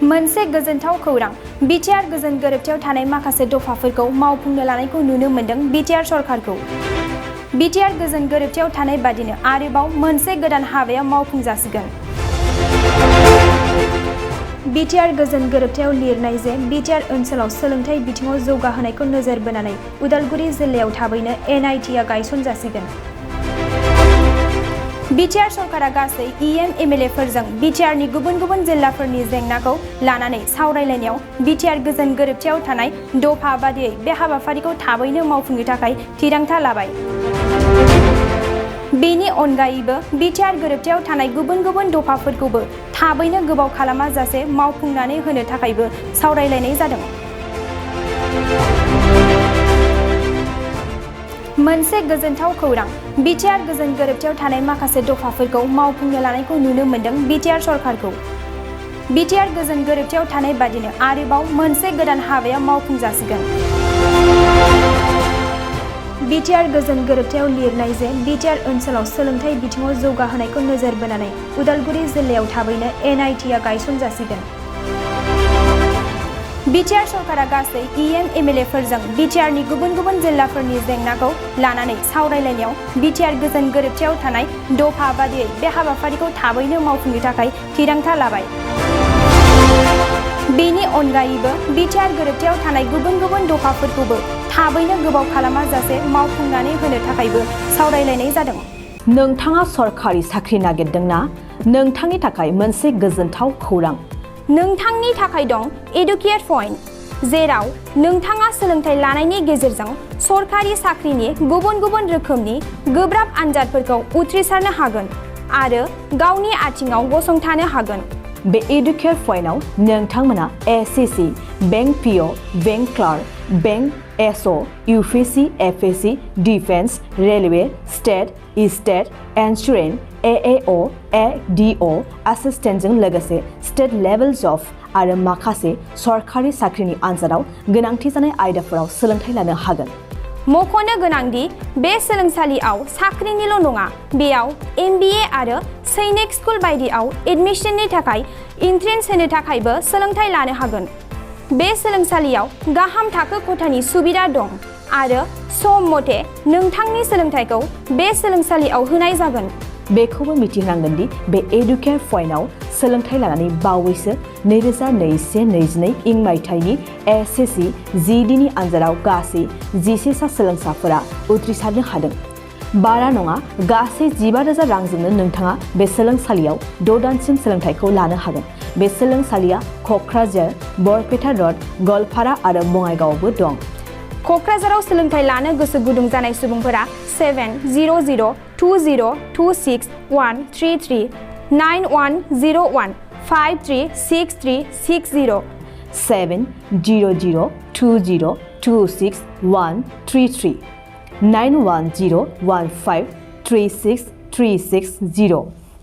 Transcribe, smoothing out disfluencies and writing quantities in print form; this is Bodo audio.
मोनसे गोजोनथाव खौरां बिटिआर गोजोन गोरोबथायाव थानाय माखासे दफाफोरखौ मावफुंनो लानायखौ नुनो मोन्दों बिटिआर सरकारखौ। बिटिआर गोजोन गोरोबथायाव थानाय बादिनो आरोबाव मोनसे गोदान हाबाया मावफुंजासिगोन। बिटिआर गोजोन गोरोबथायाव लिरनाय जे बिटिआर ओनसोलाव सोलोंथाइ बिथिङाव जौगाहोनायखौ नोजोर बोनानै उदालगुरि जिल्लायाव थाबैनो एनआइटिआ गायसनजासिगोन। बिटिआर सरकारा गासै एमएलएफोरजों बिटिआरनि गुबुन गुबुन जिल्लाफोरनि जेंनाखौ लानानै सावरायलायनायाव बिटिआर गोजोन गोरोबथायाव थानाय दफा बादियै बे हाबाफारिखौ थाबैनो मावफुंनो थाखाय थिरांथा लाबाय। बेनि अनगायैबो बिटिआर गोरोबथायाव थानाय गुबुन गुबुन दफाफोरखौबो थाबैनो गोबाव खालामाजासे मावफुंनानै होनो थाखायबो सावरायलायनाय जादों। मोनसे गोजोनथाव खौरां बिटिआर गोजोन गोरोबथायाव थानाय माखासे दफाफोरखौ मावफुंनो लानायखौ नुनो मोन्दों बिटिआर सरकारखौ। बिटिआर गोजोन गोरोबथायाव थानाय बादिनो आरोबाव मोनसे गोदान हाबाया मावफुंजासिगोन। बिटिआर गोजोन गोरोबथायाव लिरनाय जे बिटिआर ओनसोलाव सोलोंथाइ बिथिङाव जौगाहोनायखौ नोजोर बोनानै उदालगुरि जिल्लायाव थाबैनो एनआइटिआ गायसनजासिगोन। बिटिआर सरकारा गासै एमएलएफोरजों बिटिआरनि गुबुन गुबुन जिल्लाफोरनि जेंनाखौ लानानै सावरायलायनायाव बिटिआर गोजोन गोरोबथायाव थानाय दफा बादियै बे हाबाफारिखौ थाबैनो मावफुंनो थाखाय थिरांथा लाबाय। बेनि अनगायैबो बिटिआर गोरोबथायाव थानाय गुबुन गुबुन दफाफोरखौबो थाबैनो गोबाव खालामाजासे मावफुंनानै होनो थाखायबो सावरायलायनाय जादों। नोंथाङा सरकारि साख्रि नागिरदोंना? नोंथांनि थाखाय मोनसे गोजोनथाव खौरां। नोंथांनि थाखाय दं एडुकेट पइन्ट, जेराव नोंथाङा सोलोंथाइ लानायनि गेजेरजों सरकारि साख्रिनि गुबुन गुबुन रोखोमनि गोब्राब आनजादफोरखौ उथ्रिसारनो हागोन आरो गावनि आथिङाव गसंथानो हागोन। बे एडुकेट पइन्टआव नोंथांमोना SSC, bank PO, bank clerk, bank SO, UPSC, FSC, defence, railway, state insurance, AAO, ADO एसिस्टेन्टजों लोगोसे स्टेट लेभेल जब आरो माखासे सरकारि साख्रिनि आनजादाव गोनांथि जानाय आयदाफोराव सोलोंथाइ लानो हागोन। मख'नो गोनांदि बे सोलोंसालियाव साख्रिनिल' नङा, बेयाव एमबिए आरो सैनिक स्कुल बायदियाव एडमिशननि थाखाय एन्ट्रेन्स होनो थाखायबो सोलोंथाइ लानो हागोन। बे सोलोंसालियाव गाहाम थाखो खथानि सुबिदा दं आरो सम मथे नोंथांनि सोलोंथाइखौ बे सोलोंसालियाव होनाय जागोन। बेखौबो मिथिनांगोन दि बे एडुकेट पइन्टआव सोलोंथाइ लानानै बावैसो 2021-22 इं मायथाइनि एसएससि जिडिनि आनजादाव गासै 11 सा सोलोंसाफोरा उथ्रिसारनो हादों। बारा नङा, गासै 15,000 रांजोंनो नोंथाङा बे सोलोंसालियाव 6 दानसिम सोलोंथाइखौ लानो हागोन। बे सोलोंसालिया क'क्राझार, बरपेटा रड, गवालपारा आरो बङाइगावआवबो दं। क'क्राझाराव सोलोंथाइ लानो गोसो गुदुं जानाय सुबुंफोरा 70020263133 9101536360 70020263133 9101536360